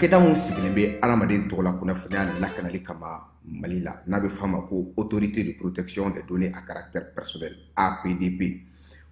Cakɛda min sigilen bɛ adamaden tɔgɔla kunnafoniya lakanali kama Mali la, n'a bɛ f'a ma ko Autorité de protection des données à caractère personnel, APDP,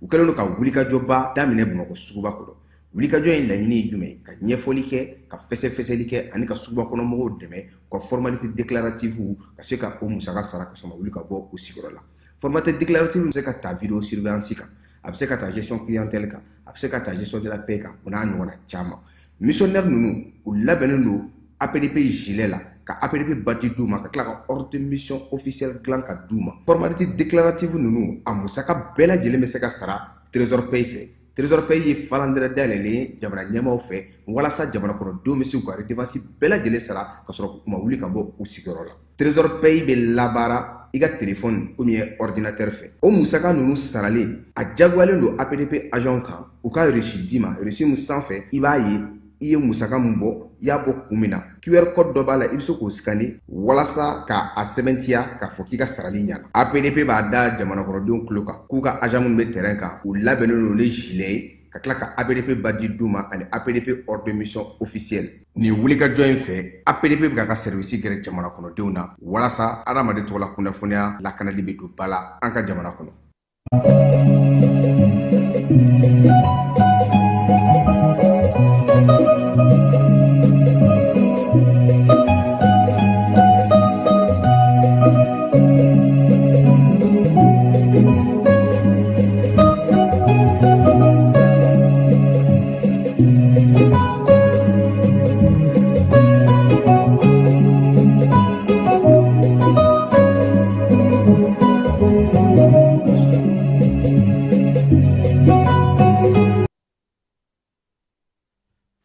u kɛlen don ka wulikajɔba daminɛ Bamakɔ suguba kɔnɔ. Wulikajɔ in laɲini ye jumɛn ye? Ka ɲɛfɔli kɛ, ka fɛsɛfɛsɛli kɛ ani ka suguba kɔnɔ mɔgɔw dɛmɛ u ka formalité déclarative ka se ka o musaka sara ka sɔrɔ ka wuli ka bɔ u sigiyɔrɔ la. Formalité déclarative bɛ se ka ta vidéo surveillance kan, a bɛ se ka ta gestion clientèle kan, a bɛ se ka ta gestion de la paie kan, o n'a ɲɔgɔnna caman. Missionnaire ninnu, u labɛnnen don APDP gilet la, ka APDP badge d'u ma, ka tila ka ordre de mission officielle dilan ka d'u ma. Formalité déclarative ninnu, a musaka bɛɛ lajɛlen bɛ se ka sara Trésor Paye fɛ. Trésor Paye ye falandɛrɛ dayɛlɛlen ye jamana ɲɛmaaw fɛ walasa jamana kɔnɔdenw bɛ se k'u ka redevance bɛɛ lajɛlen sara ka sɔrɔ u ma wuli ka bɔ u sigiyɔrɔ la. Trésor Paye bɛ labaara i ka téléphone ou bien ordinateur fɛ. O musaka ninnu saralen, a diyagoyalen don APDP agent kan u ka reçu d'i ma, reçu min sanfɛ i b'a ye i ye musaka min bɔ, i y'a bɔ kun min na. QR code dɔ b'a la, i bɛ se k'o scanner walasa ka a sɛbɛntiya k'a fɔ k'i ka sarali ɲana. APDP b'a da jamana kɔnɔdenw tulo kan k'u ka agent minnu bɛ terrain kan, u labɛnnen don ni gilet ye, ka tila ka APDP badge d'u ma ani APDP ordre de mission officielle. Nin wulikajɔ in fɛ, APDP bɛ k'a ka service gɛrɛ jamana kɔnɔdenw na walasa adamaden tɔgɔla kunnafoniya lakanali bɛ don ba la an ka jamana kɔnɔ.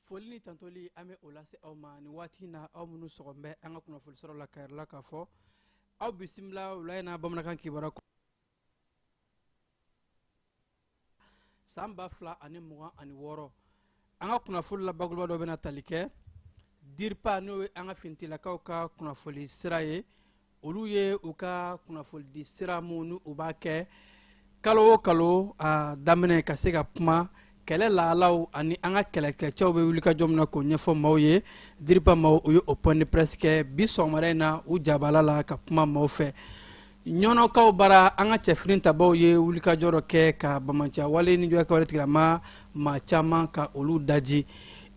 Foli ni tantoli, an bɛ o lase aw ma nin waati na, aw minnu sɔgɔn bɛ an ka kunnafoni sɔrɔ la, ka yɛrɛ la k'a fɔ aw bisimila wula in na bamanankan kibaruya san 2026. An ka kunnafoni la, bakuruba dɔ bɛna tali kɛ DIRPA, n'o ye an ka finitigilakaw ka kunnafoni sira ye. Olu ye u ka kunnafonidi sira mun ni u b'a kɛ kalo o kalo a daminɛ, ka se ka kuma kɛlɛ lahalaw ani an ka kɛlɛkɛcɛw bɛ wulikajɔ min na k'o ɲɛfɔ maaw ye. DIRPA maaw, u ye o point de presse kɛ bi sɔgɔmada in na u jabala la ka kuma maaw fɛ. Ɲɔnɔkaw bara, an ka cɛfini tabaw ye wulikajɔ dɔ kɛ ka bamanciya wale ni juguya kɛwale tigilama maa caman ka olu daji.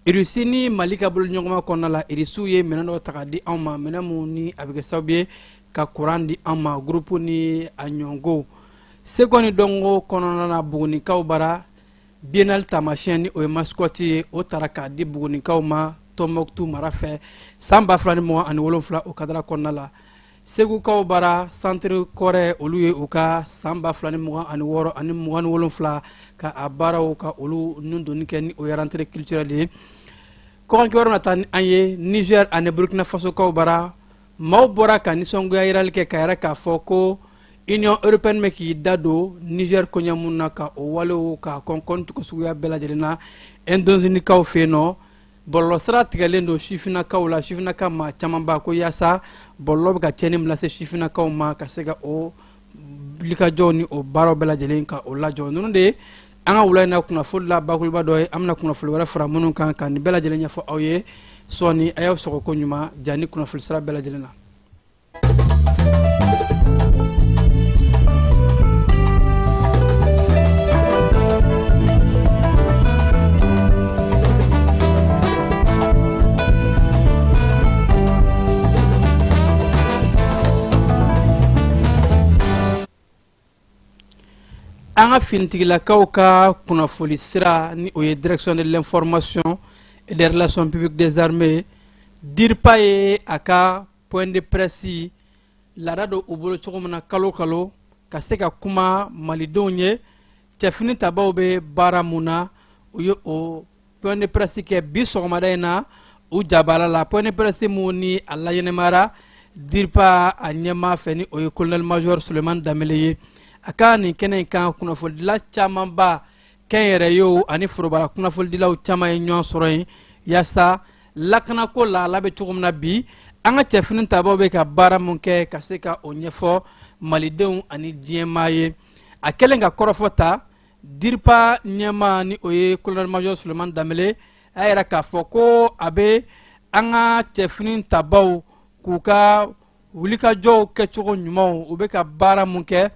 Irisi ni Mali ka boloɲɔgɔnma kɔnɔna la, Irisiw ye minɛn dɔ ta ka di anw ma, minɛn mun ni a bɛ kɛ sababu ye ka kuran di an ma, gurupu ni a ɲɔngow. Seko ni dɔnko kɔnɔna na, Bugunikaw bara, biennale taamasiyɛn ni o ye mascotte ye, o tara k'a di Bugunikaw ma Tɔnbɔkutu mara fɛ san 2027, o kadara kɔnɔna la. Segukaw bara, centre kɔrɛ, olu ye u ka san 2026 ani 27 ka a baaraw ka olu nun donni kɛ, ni o ye rentrée culturelle ye. Kɔkan kibaru na taa ni an ye Niger ani Burkina Fasokaw bara, maaw bɔra ka nisɔngoya yirali kɛ ka yɛrɛ k'a fɔ ko Union européenne bɛ k'i da don Niger koɲɛ mun na, ka o walew ka kɔnkɔn cogo suguya bɛɛ lajɛlen na. Indonésiekaw fɛ yen nɔ, bɔlɔlɔsira tigɛlen don sifinnakaw la, sifinnaka maa camanba ko yaasa bɔlɔlɔ bɛ ka tiɲɛni min lase sifinnakaw ma, ka se ka o wulikajɔw ni o baaraw bɛɛ lajɛlen ka o lajɔ. Ninnu de ye an ka wula in na kunnafoni la bakuruba dɔ ye. An bɛna kunnafoni wɛrɛ fara minnu kan ka nin bɛɛ lajɛlen ɲɛfɔ aw ye sɔɔni. A y'aw sɔgɔ ko ɲuman ja ni kunnafoni sira bɛɛ lajɛlen na. An ka finitigilakaw ka kunnafoni sira, ni o ye Direction de l'information et des relations publiques des armées, DIRPA, ye a ka point de presse laada don u bolo cogo min na kalo kalo, ka se ka kuma malidenw ye cɛfini tabaw bɛ baara mun na, u ye o point de presse kɛ bi sɔgɔmada in na u jabala la. Point de presse mun ni a laɲɛnɛmayara DIRPA a ɲɛmaa fɛ, ni o ye colonel major Sulemani Danbele ye. A ka nin kɛnɛ in kan, kunnafonidila camanba, kɛnyɛrɛyew ani forobala kunnafonidilaw caman ye ɲɔgɔn sɔrɔ yen yaasa lakanako lahala bɛ cogo min na bi, an ka cɛfini tabaw bɛ ka baara mun kɛ, ka se ka o ɲɛfɔ malidenw ani diɲɛmaa ye. A kɛlen ka kɔrɔfɔ ta, DIRPA ɲɛmaa, ni o ye colonel major Sulemani Danbele, a y'a yira k'a fɔ ko a bɛ an ka cɛfini tabaw k'u ka wulikajɔw kɛcogo ɲumanw, u bɛ ka baara mun kɛ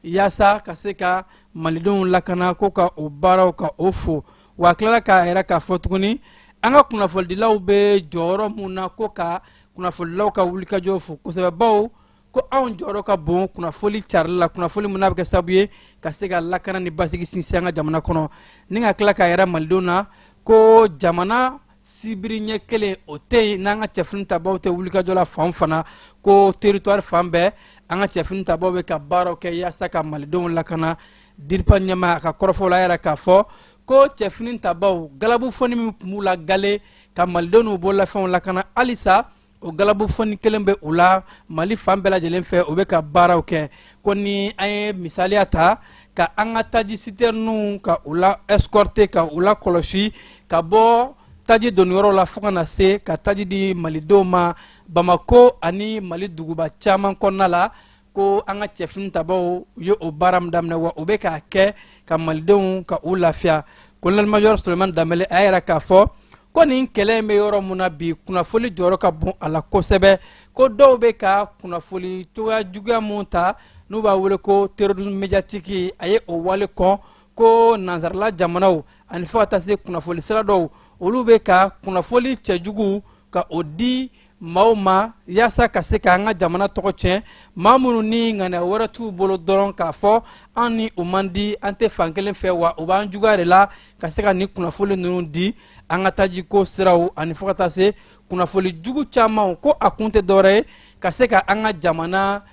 yaasa ka se ka malidenw lakana, ko ka o baaraw ka o fo. Wa a tilala k'a yɛrɛ k'a fɔ tuguni, an ka kunnafonidilaw bɛ jɔyɔrɔ mun na, ko ka kunnafonidilaw ka wulikajɔw fo kosɛbɛ, bawo ko anw jɔyɔrɔ ka bon kunnafoli carili la, kunnafoli mun n'a bɛ kɛ sababu ye ka se ka lakana ni basigi sinsin an ka jamana kɔnɔ. Ni ka tila k'a yira malidenw na ko jamana sibiri ɲɛ kelen o tɛ yen n'an ka cɛfini tabaw tɛ wulikajɔ la fan fana, ko territoire fan bɛɛ an ka cɛfini tabaw bɛ ka baaraw kɛ yaasa ka malidenw lakana. DIRPA ɲɛmaa, a ka kɔrɔfɔw la, a yɛrɛ k'a fɔ ko cɛfini tabaw galabu fɔni min tun b'u la gale ka malidenw n'u bololafɛnw lakana, halisa o galabu fɔni kelen bɛ u la Mali fan bɛɛ lajɛlen fɛ, u bɛ ka baaraw kɛ. Ko ni an ye misaliya ta ka an ka taji sitɛrininw ka u la escorter, ka u la kɔlɔsi ka bɔ taji doniyɔrɔ la fo ka na se ka taji di malidenw ma Bamako ani Mali duguba caman kɔnɔna la, ko an ka cɛfini tabaw u ye o baara min daminɛ, wa u bɛ k'a kɛ ka malidenw ka u lafiya. Colonel major Sulemani Danbele a y'a yira k'a fɔ ko nin kɛlɛ in bɛ yɔrɔ mun na bi, kunnafoli jɔyɔrɔ ka bon a la kosɛbɛ, ko dɔw bɛ ka kunnafoli cogoya juguya mun ta n'u b'a wele ko terrorisme médiatique, a ye o wale kɔn, ko nansarala jamanaw ani fo ka taa se kunnafoli sira dɔw, olu bɛ ka kunnafoli cɛjugu ka o di maaw ma yaasa ka se k'an ka jamana tɔgɔ tiɲɛ, maa minnu ni ŋaniya wɛrɛ t'u bolo dɔrɔn k'a fɔ an ni u man di, an tɛ fan kelen fɛ, wa u b'an juguya de la ka se ka nin kunnafoli ninnu di an ka tajiko siraw ani fo ka taa se kunnafoli jugu camanw, ko a kun tɛ dɔwɛrɛ ye ka se ka an ka jamana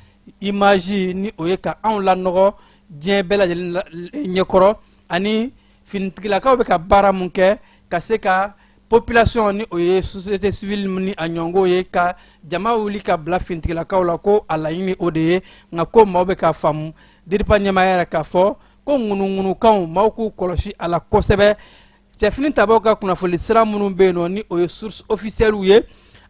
image ni o ye ka anw lanɔgɔ diɲɛ bɛɛ lajɛlen ɲɛkɔrɔ, ani finitigilakaw bɛ ka baara mun kɛ ka se ka population ni o ye société civile ni a ɲɔngo ye ka jama wuli ka bila finitigilakaw la, ko a laɲini o de ye. Nka ko maaw bɛ k'a faamu. DIRPA ɲɛmaa yɛrɛ k'a fɔ ko ŋunuŋunukanw, maaw k'u kɔlɔsi a la kosɛbɛ. Cɛfini tabaw ka kunnafoni sira minnu bɛ yen nɔ ni o ye source officielle ye,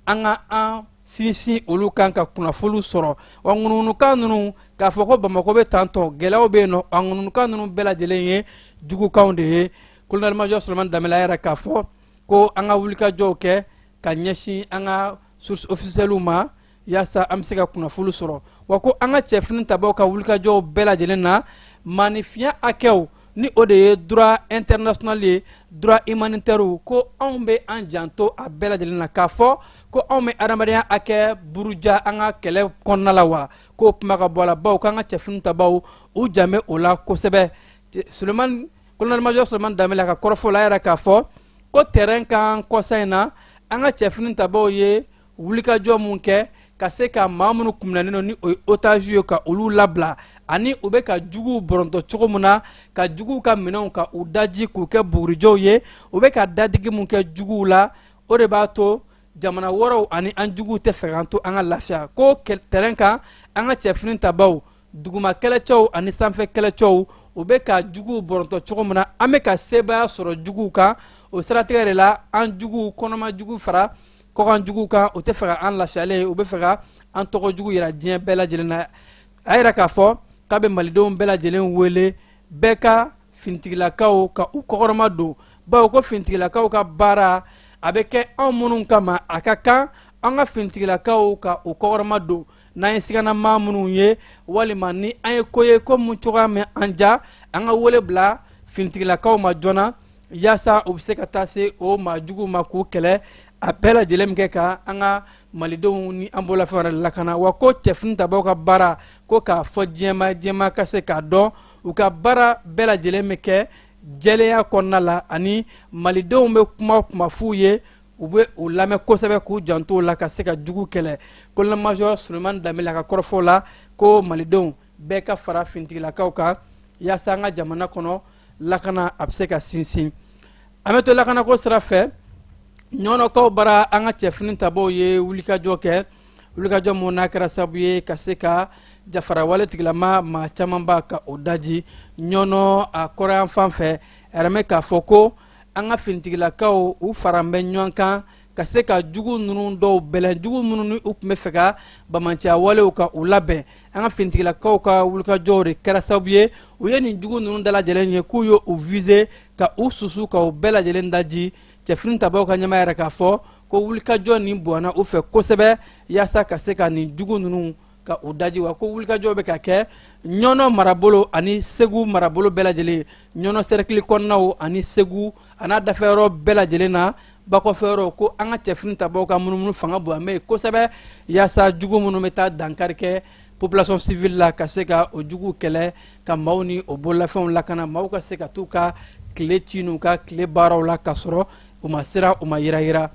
an ka an sinsin olu kan ka kunnafoniw sɔrɔ. Wa ŋunuŋunukan ninnu k'a fɔ ko Bamakɔ bɛ tantɔ, gɛlɛyaw bɛ yen nɔ, a ŋunuŋunukan ninnu bɛɛ lajɛlen ye jugukanw de ye. Colonel major Sulemani Danbele yɛrɛ k'a fɔ ko an ka wulikajɔw kɛ ka ɲɛsin an ka source officielle ma yaasa an bɛ se ka kunnafoni sɔrɔ. Wa ko an ka cɛfini tabaw ka wulikajɔw bɛɛ lajɛlen na, maanifinya hakɛw ni o de ye droit international ye, droit humanitaire, ko anw bɛ an janto a bɛɛ lajɛlen na k'a fɔ ko anw bɛ adamadenya hakɛ buruja an ka kɛlɛ kɔnɔna la, wa k'o kuma ka bɔ a la, bawo k'an ka cɛfini tabaw u jan bɛ o la kosɛbɛ. Sulemani, colonel major Sulemani Danbele ka kɔrɔfɔ la, a yɛrɛ k'a fɔ ko terrain kan kɔsa in na, an ka cɛfini tabaw ye wulikajɔ mun kɛ ka se ka maa minnu kunminɛnen don ni o ye otage ye ka olu labila, ani u bɛ ka juguw bɔrɔntɔ cogo min na, ka juguw ka minɛnw ka u daji k'u kɛ bugurijɛw ye, u bɛ ka dadigi mun kɛ juguw la, o de b'a to jamana wɛrɛw ani an juguw tɛ fɛ k'an to an ka lafiya. Ko terrain kan, an ka cɛfini tabaw, duguma kɛlɛcɛw ani sanfɛ kɛlɛcɛw, u bɛ ka juguw bɔrɔntɔ cogo min na, an bɛ ka sebaaya sɔrɔ juguw kan. O siratigɛ de la, an juguw kɔnɔma jugu fara kɔkan juguw kan, u tɛ fɛ ka an lafiyalen ye, u bɛ fɛ ka an tɔgɔ jugu yira diɲɛ bɛɛ lajɛlen na. A yɛrɛ k'a fɔ k'a bɛ malidenw bɛɛ lajɛlen wele bɛɛ ka finitigilakaw ka u kɔkɔrɔma don, bawo ko finitigilakaw ka baara a bɛ kɛ anw minnu kama, a ka kan an ka finitigilakaw ka u kɔkɔrɔma don. N'an ye sigana maa minnu ye, walima ni an ye ko ye ko mun cogoya min an ja, an ka wele bila finitigilakaw ma joona yaasa u bɛ se ka taa se o maa juguw ma k'u kɛlɛ, a bɛɛ lajɛlen min kɛ ka an ka malidenw ni an bololafɛnw yɛrɛ lakana. Wa ko cɛfini tabaw ka baara, ko k'a fɔ diɲɛma, diɲɛma ka se k'a dɔn u ka baara bɛɛ lajɛlen bɛ kɛ jɛlenya kɔnɔna la, ani malidenw bɛ kuma kuma f'u ye, u bɛ u lamɛn kosɛbɛ k'u janto la ka se ka jugu kɛlɛ. Colonel major Sulemani Danbele a ka kɔrɔfɔw la, ko malidenw bɛɛ ka fara finitigilakaw kan yaasa an ka jamana kɔnɔ lakana a bɛ se ka sinsin. An bɛ to lakanako sira fɛ. Ɲɔnɔkaw bara, an ka cɛfini tabaw ye wulikajɔ kɛ, wulikajɔ mun n'a kɛra sababu ye ka se ka jafarawale tigilama maa camanba ka o daji Ɲɔnɔ a kɔrɔyan fan fɛ. Ɛrɛmɛ k'a fɔ ko an ka finitigilakaw u faran bɛ ɲɔgɔn kan ka se ka jugu ninnu dɔw bɛlɛn, jugu minnu ni u tun bɛ fɛ ka bamanciya walew ka u labɛn. An ka finitigilakaw ka wulikajɔw de kɛra sababu ye u ye nin jugu ninnu dalajɛlen ye k'u ye u viser ka u susu ka u bɛɛ lajɛlen daji. Cɛfini tabaw ka ɲɛmaa yɛrɛ k'a fɔ Ko wulikajɔ nin bonyana u fɛ kosɛbɛ yaasa ka se ka nin jugu ninnu ka u daji. Wa ko wulikajɔ bɛ ka kɛ Ɲɔnɔ marabolo ani Segu marabolo bɛɛ lajɛlen, Ɲɔnɔ sɛrɛkili kɔnɔnaw ani Segu a n'a dafɛyɔrɔ bɛɛ lajɛlen na, bakɔfɛyɔrɔ. Ko an ka cɛfini tabaw ka munumunu fanga bonya bɛ yen kosɛbɛ yaasa jugu minnu bɛ taa dankari kɛ population civile la, ka se ka o jugu kɛlɛ, ka maaw ni o bololafɛnw lakana, maaw ka se ka t'u ka tile ci n'u ka tile baaraw la k'a sɔrɔ u ma siran, u ma yirayira.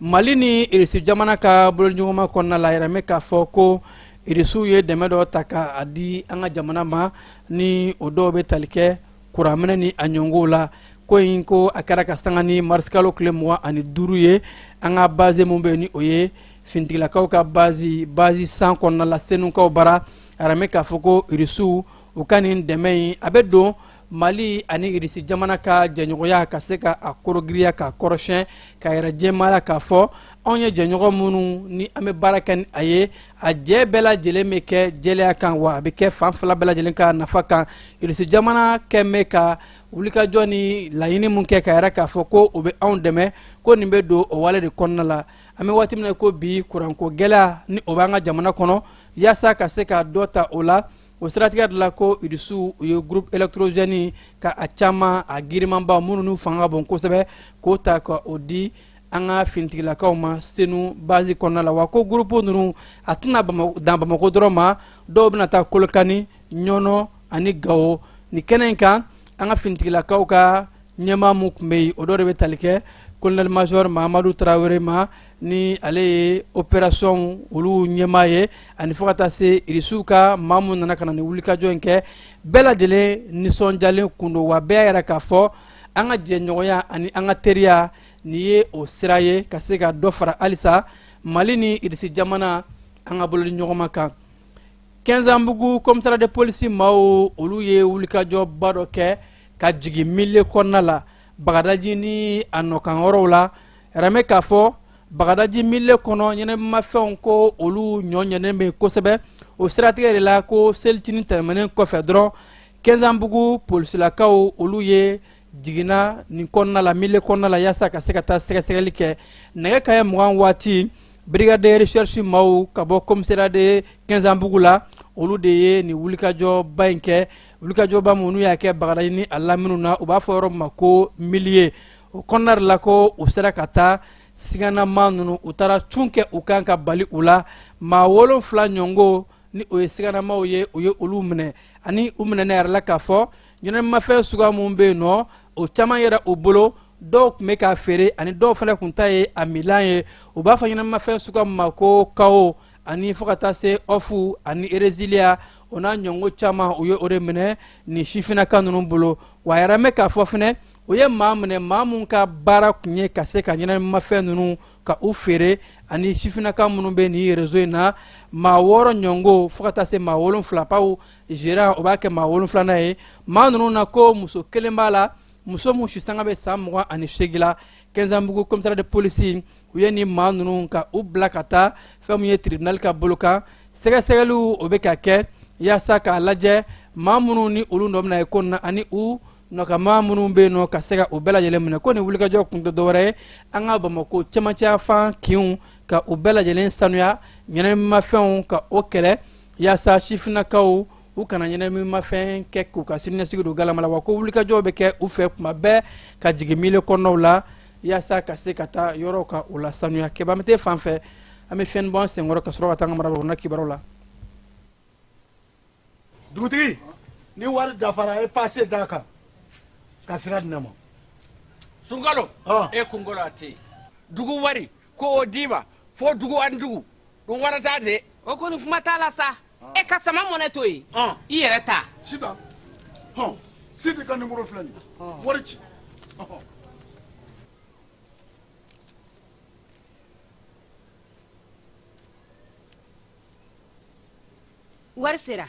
Mali ni Irisi jamana ka bolodiɲɔgɔnma kɔnɔna la, yɛrɛ bɛ k'a fɔ ko Irisiw ye dɛmɛ dɔ ta k'a di an ka jamana ma, ni o dɔw bɛ tali kɛ kuranminɛ ni a ɲɔngow la. Ko in ko a kɛra ka sanga ni marisikalo tile 25 ye, an ka base min bɛ yen, ni o ye finitigilakaw ka base 100 kɔnɔna la, Senukaw bara. A yɛrɛ bɛ k'a fɔ ko Irisiw u ka nin dɛmɛ in, a bɛ don Mali ani Irisi jamana ka jɛɲɔgɔnya ka se ka a korogiriya, k'a kɔrɔsiyɛn, k'a yɛrɛ jɛma la k'a fɔ anw ye jɛɲɔgɔn minnu ni an bɛ baara kɛ ni a ye, a jɛ bɛɛ lajɛlen bɛ kɛ jɛlenya kan, wa a bɛ kɛ fan fila bɛɛ lajɛlen ka nafa kan. Irisi jamana kɛn bɛ ka wulikajɔ ni laɲini mun kɛ ka yɛrɛ k'a fɔ ko o bɛ anw dɛmɛ, ko nin bɛ don o wale de kɔnɔna la. An bɛ waati min na ko bi, kuranko gɛlɛya ni o b'an ka jamana kɔnɔ, yaasa ka se ka dɔ ta o la, o siratigɛ de la ko Irisiw u ye groupe électrogène ka a caman, a girimanba minnu n'u fanga ka bon kosɛbɛ, k'o ta ka o di an ka finitigilakaw ma Senu base kɔnɔna la. Wa ko groupe ninnu, a tɛna dan Bamakɔ dɔrɔn ma, dɔw bɛna taa Kolokani, Ɲɔnɔ ani Gawo. Nin kɛnɛ in kan, an ka finitigilakaw ka ɲɛmaa mun tun bɛ yen, o dɔ de bɛ tali kɛ colonel major Mahamadu Tarawele ma, ni ale ye opération olu ɲɛmaa ye, ani fo ka taa se Irisiw ka maa mun nana ka na nin wulikajɔ in kɛ, bɛɛ lajɛlen nisɔndiyalen kun don. Wa bɛɛ y'a yira k'a fɔ an ka jɛɲɔgɔnya ani an ka teriya nin ye o sira ye ka se ka dɔ fara halisa Mali ni Irisi jamana an ka bolodi ɲɔgɔnma kan. Kɛnzanbugu commissariat de police maaw, olu ye wulikajɔba dɔ kɛ ka jigin milieu kɔnɔna la, Bagadaji ni a nɔkanyɔrɔw la. Yɛrɛmɛ k'a fɔ Bagadaji milieu kɔnɔ, ɲɛnamafɛnw ko olu ɲɔ ɲɛnen bɛ kosɛbɛ. O siratigɛ de la ko selicinin tɛmɛnen kɔfɛ dɔrɔn, Kɛnzanbugu polisilakaw olu ye jiginna nin kɔnɔna la, milieu kɔnɔna la, yaasa ka se ka taa sɛgɛsɛgɛli kɛ. Nɛgɛ kanɲɛ 20 waati, brigade de recherche maaw ka bɔ commissariat de Kɛnzanbugu la, olu de ye nin wulikajɔba in kɛ. Wulikajɔba minnu y'a kɛ Bagadaji ni a laminiw na, u b'a fɔ yɔrɔ min ma ko milieu, o kɔnɔna de la ko u sera ka taa siganama ninnu, u taara cun kɛ u kan ka bali u la. Maa 7 ɲɔngo ni o ye siganamaw ye, u ye olu minɛ, ani u minɛnen yɛrɛ la k'a fɔ ɲɛnamafɛn suguya minnu bɛ yen nɔ, o caman yɛrɛ u bolo, dɔw tun bɛ k'a feere ani dɔw fana tun ta ye a milan ye. U b'a fɔ ɲɛnamafɛn suguya min ma ko kawo, ani fo ka taa se ɔfu ani ereziliya, o n'a ɲɔngo caman, u ye o de minɛ nin sifinnaka ninnu bolo. Wa yɛrɛ bɛ k'a fɔ fɛnɛ, u ye maa minɛ, maa mun ka baara tun ye ka se ka ɲɛnamafɛn ninnu ka u feere, ani sifinnaka minnu bɛ nin réseau in na, maa 6 ɲɔngo fo ka taa se maa 7, bawo gérant o b'a kɛ maa wolonfilanan ye. Maa ninnu na, ko muso kelen b'a la, muso mun sisanga bɛ san 28 la. Kɛnzanbugu commissariat de police u ye nin maa ninnu ka u bila ka taa fɛn min ye tribunal ka bolo kan. Sɛgɛsɛgɛliw o bɛ ka kɛ yaasa k'a lajɛ maa minnu ni olu nɔ bɛna ye ko na, ani u nɔkama minnu bɛ yen nɔ, ka se ka u bɛɛ lajɛlen minɛ. Ko nin wulikajɔ kun tɛ dɔwɛrɛ ye, an ka Bamakɔ cɛmancɛ fan kinw ka u bɛɛ lajɛlen sanuya, ɲɛnamimafɛnw ka o kɛlɛ, yaasa sifinnakaw u kana ɲɛnamimafɛn kɛ k'u ka siniɲɛsigi don galama la. Wa ko wulikajɔw bɛ kɛ u fɛ kuma bɛɛ ka jigin milieu kɔnɔnaw la yaasa ka se ka taa yɔrɔw ka u lasanuya. Kɛba, an bɛ t'e fan fɛ, an bɛ fɛn bɔ an senkɔrɔ ka sɔrɔ ka taa an ka marabolo kɔnɔna kibaruw la. Dugutigi, ni wari dafara, e pase d'a kan ka sira di ne ma. Sunkalo, e kunkolo a tɛ yen. Dugu wari ko o d'i ma fo dugu ani dugu dun warata de. O kɔni kuma t'a la sa. E ka sama mɔnɛ to yen, i yɛrɛ ta. Sitan, hɔn, Sidi ka nimoro filɛ nin ye, wari ci. Wari sera.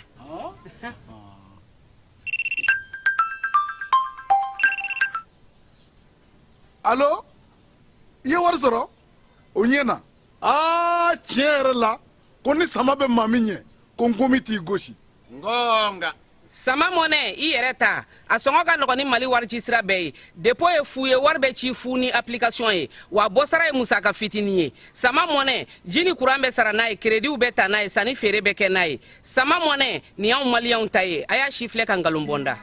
Alo, i ye wari sɔrɔ? O ɲɛ na. Aa, tiɲɛ yɛrɛ la, ko ni sama bɛ maa min ɲɛ, ko nkomi t'i gosi. Ngonga. Sama Money, i yɛrɛ ta, a sɔngɔ ka nɔgɔn ni Mali warici sira bɛɛ ye. Dépôt ye fu ye, wari bɛ ci fu ni application ye, wa bɔsara ye musaka fitinin ye. Sama Money, ji ni kuran bɛ sara n'a ye, créditw bɛ ta n'a ye, sanni feere bɛ kɛ n'a ye. Sama Money, nin y'anw maliyɛnw ta ye. A y'a si filɛ ka nkalon bɔ n da.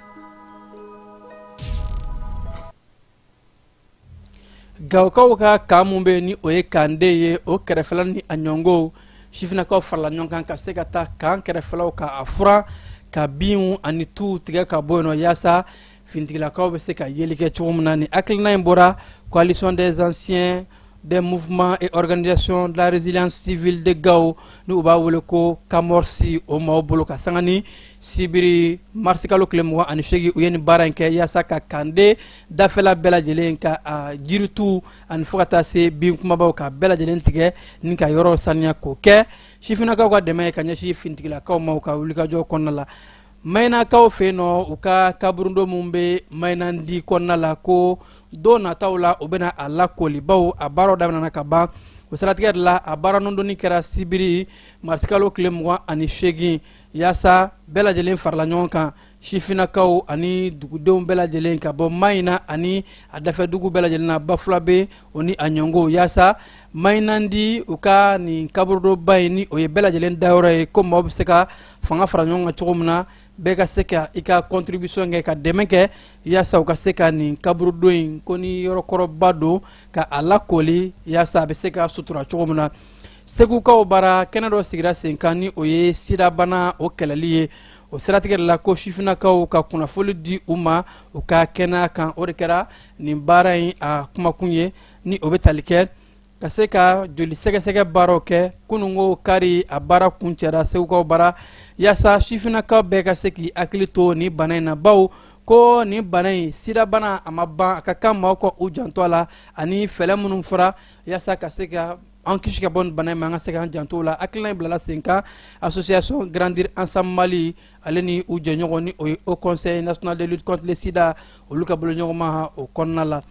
Gawokaw ka camp mun bɛ ni o ye kande ye, o kɛrɛfɛla ni a ɲɔngow, sifinnakaw farala ɲɔgɔn kan ka se ka taa camp kɛrɛfɛlaw ka a furan, ka binw ani tuw tigɛ ka bɔ yen nɔ, yaasa finitigilakaw bɛ se ka yeli kɛ cogo min na. Ni hakilina in bɔra Coalition des anciens des mouvements et organisations de la résilience civile de Gao, ni u b'a wele ko CAMORSI, o maaw bolo ka sanga ni sibiri marisikalo tile 28, u ye nin baara in kɛ yaasa ka kande dafɛla bɛɛ lajɛlen ka a jiritu ani fo ka taa se bin kumabaw ka bɛɛ lajɛlen tigɛ ni ka yɔrɔ saniya, k'o kɛ sifinnakaw ka dɛmɛ ye ka ɲɛsin finitigilakaw ma u ka wulikajɔ kɔnɔna la. Mayinakaw fɛ yen nɔ, u ka kaburudo min bɛ Mayinandi kɔnɔna la, ko don nataw la u bɛna a lakoli, bawo a baaraw daminɛna ka ban. O siratigɛ de la, a baara nɔdonni kɛra sibiri marisikalo tile 28, yaasa bɛɛ lajɛlen farala ɲɔgɔn kan, sifinnakaw ani dugudenw bɛɛ lajɛlen ka bɔ Mayina ani a dafɛdugu bɛɛ lajɛlen na, Bafulabe o ni a ɲɔngow, yaasa Mayinandi u ka nin kaburudoba in, ni o ye bɛɛ lajɛlen dayɔrɔ ye, ko maaw bɛ se ka fanga fara ɲɔgɔn kan cogo min na, bɛɛ ka se ka i ka contribution kɛ ka dɛmɛ kɛ yaasa u ka se ka nin kaburudo in, ko ni yɔrɔ kɔrɔba don, ka a lakoli yaasa a bɛ se ka sutura cogo min na. Segukaw bara, kɛnɛ dɔ sigira sen kan ni o ye sidabana o kɛlɛli ye. O siratigɛ de la, ko sifinnakaw ka kunnafoli di u ma u ka kɛnɛya kan, o de kɛra nin baara in a kumakun ye, ni o bɛ tali kɛ ka se ka joli sɛgɛsɛgɛ baaraw kɛ. Kununko kari, a baara kuncɛra segukaw bara, yaasa sifinnakaw bɛɛ ka se k'i hakili to nin bana in na, bawo ko nin bana in, sidabana, a ma ban. A ka kan maaw ka u janto a la, ani fɛɛrɛ minnu fɔra yaasa ka se ka an kisi ka bɔ nin bana in ma, an ka se k'an janto o la. Hakilina in bilala sen kan association Grandir Ensemble Mali ale ni u jɛɲɔgɔn, ni o ye Haut Conseil national de lutte contre le sida, olu ka boloɲɔgɔnma o kɔnɔna la.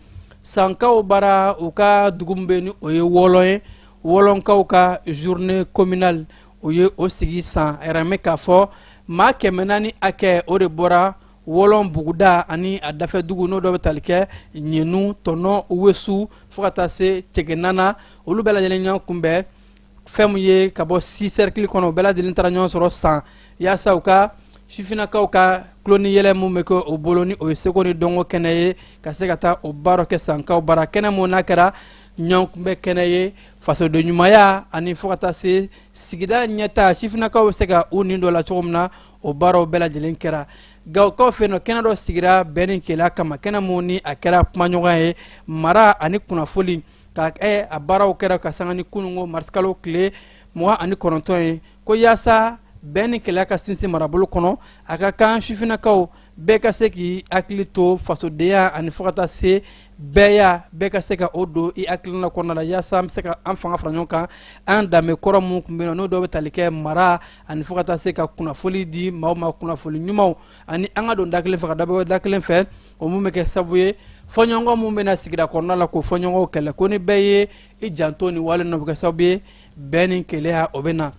Sankaw bara, u ka dugu min bɛ ni o ye Wɔlɔn ye, Wɔlɔnkaw ka journée communale, o ye o sigi san yɛrɛmɛ k'a fɔ maa 400 hakɛ, o de bɔra Wɔlɔn buguda ani a dafɛ dugu, n'o dɔ bɛ tali kɛ Ɲenu, Tɔnɔ, Wesu, fo ka taa se Cɛgɛnana, olu bɛɛ lajɛlen ɲɔgɔn kunbɛn. Fɛn min ye ka bɔ six cercles kɔnɔ, u bɛɛ lajɛlen taara ɲɔgɔn sɔrɔ San, yaasa u ka sifinnakaw ka tulon ni yɛlɛ mun bɛ kɛ o bolo, ni o ye seko ni dɔnko kɛnɛ ye, ka se ka taa o baara kɛ Sankaw bara. Kɛnɛ mun n'a kɛra ɲɔgɔn kunbɛn kɛnɛ ye, fasoden ɲumanya ani fo ka taa se sigida ɲɛta, sifinnakaw bɛ se ka u nin dɔ la cogo min na, o baaraw bɛɛ lajɛlen kɛra. Gawokaw fɛ yen nɔ, kɛnɛ dɔ sigira bɛn ni kelenya kama, kɛnɛ mun ni a kɛra kumaɲɔgɔnya ye mara ani kunnafoli ka a baaraw kɛra ka sanga ni kununko marisikalo tile 29 ye, ko yaasa bɛn ni kelenya ka sinsin marabolo kɔnɔ, a ka kan sifinnakaw bɛɛ ka se k'i hakili to fasodenya ani fo ka taa se bɛɛya, bɛɛ ka se ka o don i hakilina kɔnɔna la, yaasa an bɛ se ka an fanga fara ɲɔgɔn kan, an danbe kɔrɔ mun tun bɛ yen nɔ, n'o dɔw bɛ tali kɛ mara ani fo ka taa se ka kunnafoli di maaw ma, kunnafoli ɲumanw, ani an ka don da kelen fɛ ka dabɔ da kelen fɛ, o mun bɛ kɛ sababu ye fɔɲɔgɔnkɔ mun bɛ na sigida kɔnɔna la, k'o fɔɲɔgɔnkɔw kɛlɛ. Ko ni bɛɛ ye i janto nin wale ninnu, bɛ kɛ sababu ye bɛn ni kelenya o bɛ na.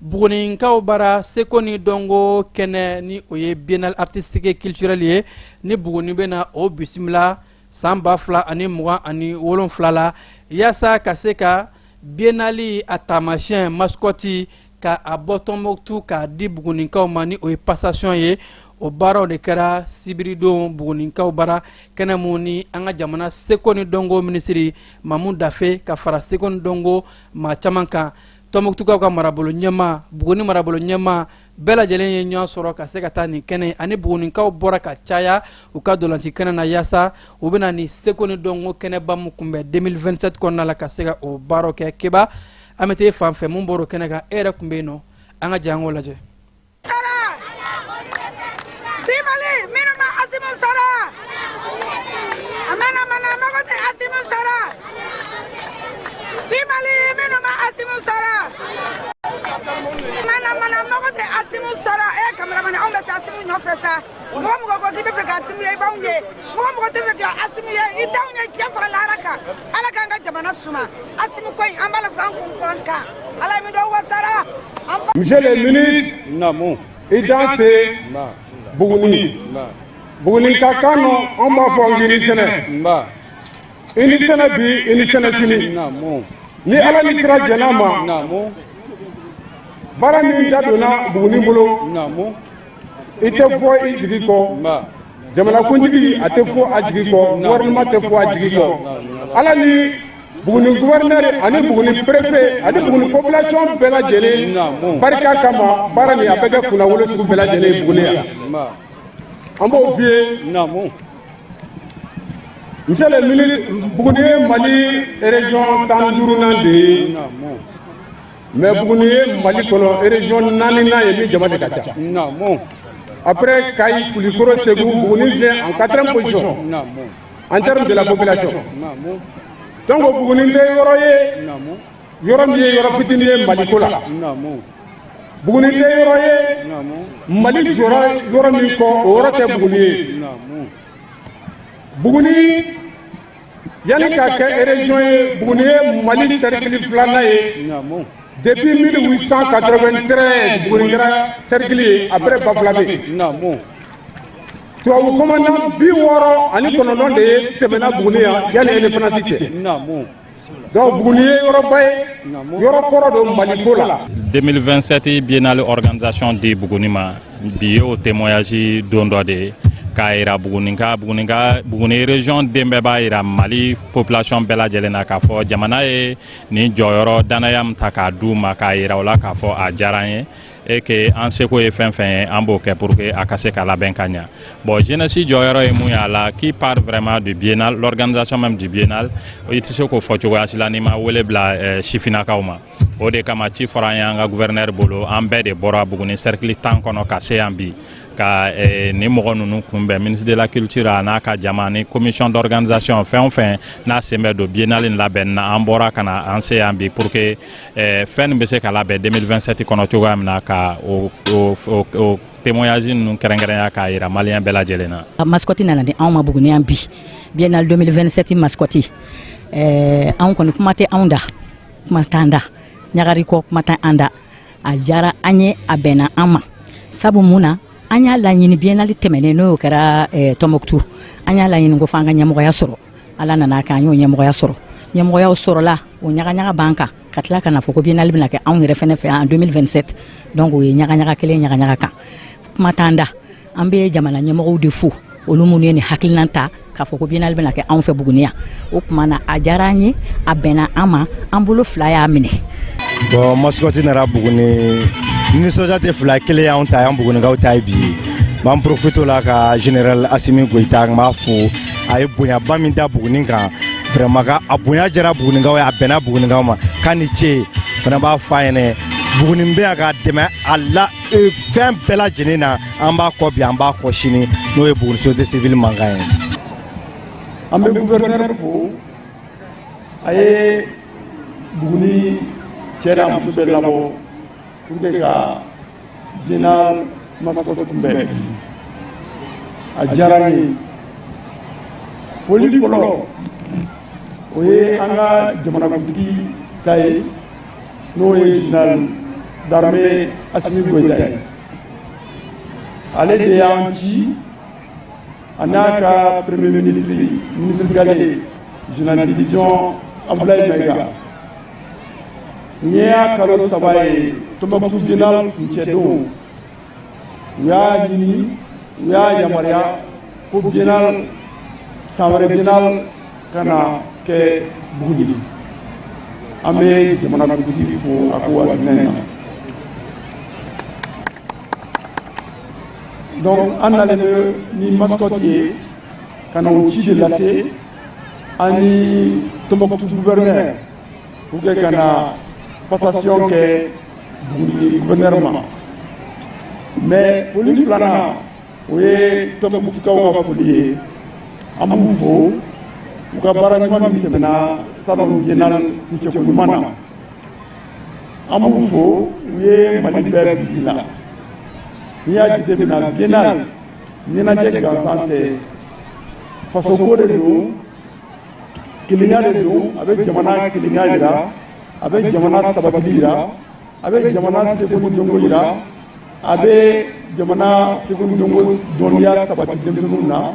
Buguninkaw bara, seko ni dɔnko kɛnɛ, ni o ye biennale artistique et culturelle ye, ni Buguni bɛ na o bisimila san 2027 la, yaasa ka se ka biennale a taamasiyɛn mascotte ka a bɔ Tɔnbɔkutu k'a di Buguninkaw ma, ni o ye passation ye. O baaraw de kɛra sibiridon Buguninkaw bara, kɛnɛ mun ni an ka jamana seko ni dɔnko minisiri Mamu Dafe ka fara seko ni dɔnko maa caman kan, Tɔnbukutukaw ka marabolo ɲɛmaa, Buguni marabolo ɲɛmaa, bɛɛ lajɛlen ye ɲɔgɔn sɔrɔ ka se ka taa nin kɛnɛ, ani Buguninkaw bɔra ka caya u ka dolanci kɛnɛ na, yaasa u bɛna nin seko ni dɔnko kɛnɛba mun kunbɛn 2027 kɔnɔna la, ka se ka o baaraw kɛ. Keba, an bɛ t'e fan fɛ, mun bɔr'o kɛnɛ kan? E yɛrɛ tun bɛ yen nɔ, an ka jɛ an k'o lajɛ. Bimali minnu ma Asimu sara, a mana mana mago tɛ Asimu sara. Bimali minnu ma Asimu sara, mana mana mago tɛ Asimu sara. E kameramani, anw bɛ se Asimu nɔfɛ sa. Mɔgɔ mɔgɔ ko k'i bɛ fɛ ka Asimu ye, i b'anw ye. Mɔgɔ mɔgɔ tɛ fɛ ka Asimu ye, i t'anw ye. Diɲɛ fara lahara kan, Ala k'an ka jamana suma. Asimu ko in, an b'a la fɔ an kun fɔ an kan. Ala ye min dɔn wasara. Monsieur le ministre, Naamu. I danse. Buguni. Buguni ka kan nɔ, an b'a fɔ n ni sɛnɛ. I ni sɛnɛ bi, i ni sɛnɛ sini. Ni Ala ni kira jɛn'a ma, baara min da donna Buguni bolo, i tɛ fɔ i jigi kɔ. Jamanakuntigi a tɛ fɔ a jigi kɔ, gouvernement tɛ fɔ a jigi kɔ. Ala ni Buguni gouverneur ani Buguni préfet ani Buguni population bɛɛ lajɛlen barika kama, baara nin a bɛ kɛ kunnawolo sugu bɛɛ lajɛlen ye Buguni yan. An b'o f'i ye. Monsieur le ministre, Buguni ye Mali région 15nan de ye. Mais Buguni ye Mali kɔnɔ région naaninan ye min jama de ka ca. Après Kayi, Koulikoro, Ségou, Buguni vient en quatrième position en termes de la population. Donc Buguni tɛ yɔrɔ ye, yɔrɔ min ye yɔrɔ fitinin ye Mali ko la. Buguni tɛ yɔrɔ ye, Mali jɔra yɔrɔ min kɔ, o yɔrɔ tɛ Buguni ye. Buguni yanni ka kɛ région ye, Buguni ye Mali cercle filanan ye. Depuis 1893, Buguni kɛra cercle ye après Bafulabɛ. Tubabu commandant 69 de ye tɛmɛna Buguni yan yanni indépendance cɛ. Donc Buguni ye yɔrɔba ye, yɔrɔ kɔrɔ don Mali ko la. 2027 biennale organisation di Buguni ma bi ye o témoignage don dɔ de ye k'a yira Bugunika, Bugunika, Buguni région den bɛɛ b'a yira Mali population bɛɛ lajɛlen na k'a fɔ jamana ye nin jɔyɔrɔ danaya min ta k'a d'u ma, k'a yira u la k'a fɔ a diyara an ye et que an seko ye fɛn fɛn ye, an b'o kɛ pour que a ka se ka labɛn ka ɲa. Bon, jeunesse jɔyɔrɔ ye mun ye a la, qui part vraiment du biennale, l'organisation même du biennale, i tɛ se k'o fɔ cogoya si la n'i ma wele bila sifinnakaw ma. O de kama ci fɔra an ye an ka gouverneur bolo, an bɛɛ de bɔra Buguni cercle 10 kɔnɔ ka se yan bi ka nin mɔgɔ ninnu kunbɛn, ministre de la culture a n'a ka jama ni commission d'organisation, fɛn o fɛn n'a sen bɛ don biennale in labɛnni na. An bɔra ka na an se yan bi pour que fɛn nin bɛ se ka labɛn 2027 kɔnɔ cogoya min na, ka o témoignage ninnu kɛrɛnkɛrɛnya k'a yira malien bɛɛ lajɛlen na. Mascotte nana di anw ma Buguni yan bi, biennale 2027 mascotte. Anw kɔni, kuma tɛ anw da, kuma t'an da, ɲagari kɔ kuma tɛ an da. A diyara an ye, a bɛnna an ma, sabu mun na, an y'a laɲini biennale tɛmɛnen, n'o kɛra Tɔnbɔkutu, an y'a laɲini ko f'an ka ɲɛmɔgɔya sɔrɔ. Ala nana kɛ an y'o ɲɛmɔgɔya sɔrɔ. Ɲɛmɔgɔyaw sɔrɔla, o ɲagaɲaga b'an kan ka tila ka na fɔ ko biennale bɛna kɛ anw yɛrɛ fɛnɛ fɛ en 2027. Donc o ye ɲagaɲaga kelen ɲagaɲaga kan, kuma t'an da. An bɛ jamana ɲɛmɔgɔw de fo, olu minnu ye nin hakilina ta k'a fɔ ko biennale bɛna kɛ anw fɛ Buguni yan. O tuma na, a diyara an ye, a bɛnna an ma, an bolo fila y'a minɛ. Bon, mascotte nana Buguni, nisɔndiya tɛ fila kelen y'anw ta ye, an Bugunikaw ta ye bi ye. N b'an profite la ka général Asimi Goyita, n b'a fo, a ye bonyaba min da Buguni kan, vraiment ka a bonya jara Bugunikaw ye, a bɛnna Bugunikaw ma, k'a ni ce. Fana b'a fɔ a ɲɛnɛ, Buguni bɛ yan k'a dɛmɛ a la fɛn bɛɛ lajɛlen na. An b'a kɔ bi, an b'a kɔ sini, n'o ye Buguni société civile mankan ye. An bɛ gouverneur fo, a ye Buguni cɛ n'a muso bɛɛ labɔ pour que ka biennale mascotte kunbɛn bi, a diyara n ye. Foli fɔlɔ, o ye an ka jamanakuntigi ta ye, n'o ye général d'armée Asimi Goyita ye. Ale de y'an ci, a n'a ka premier ministre, ministre gale, général division Abdoulaye Maïga. Nin y'a kalo 3 ye, Tombouctou biennale kuncɛ don, u y'a ɲini, u y'a yamaruya ko biennale, san wɛrɛ biennale ka na kɛ Buguni. An bɛ jamanakuntigi fo a ko hakilina in na. Donc an nalen bɛ ni mascotte ye ka na o ci de lase an ni Tombouctou gouverneur pour que ka na passation kɛ Buguni gouverneur ma. Mais foli filanan, o ye Tombouctukaw ka foli ye. An b'u fo u ka baara ɲuman min tɛmɛna salon biennale kuncɛko ɲuman na. An b'u fo, u ye Mali bɛɛ bisimila. N'i y'a jateminɛ, biennale ɲɛnajɛ gansan tɛ, fasoko de don, kelenya de don. A bɛ jamana kelenya yira, a bɛ jamana sabatili yira, a bɛ jamana seko ni dɔnko yira. A bɛ jamana seko ni dɔnko dɔnniya sabati denmisɛnninw na,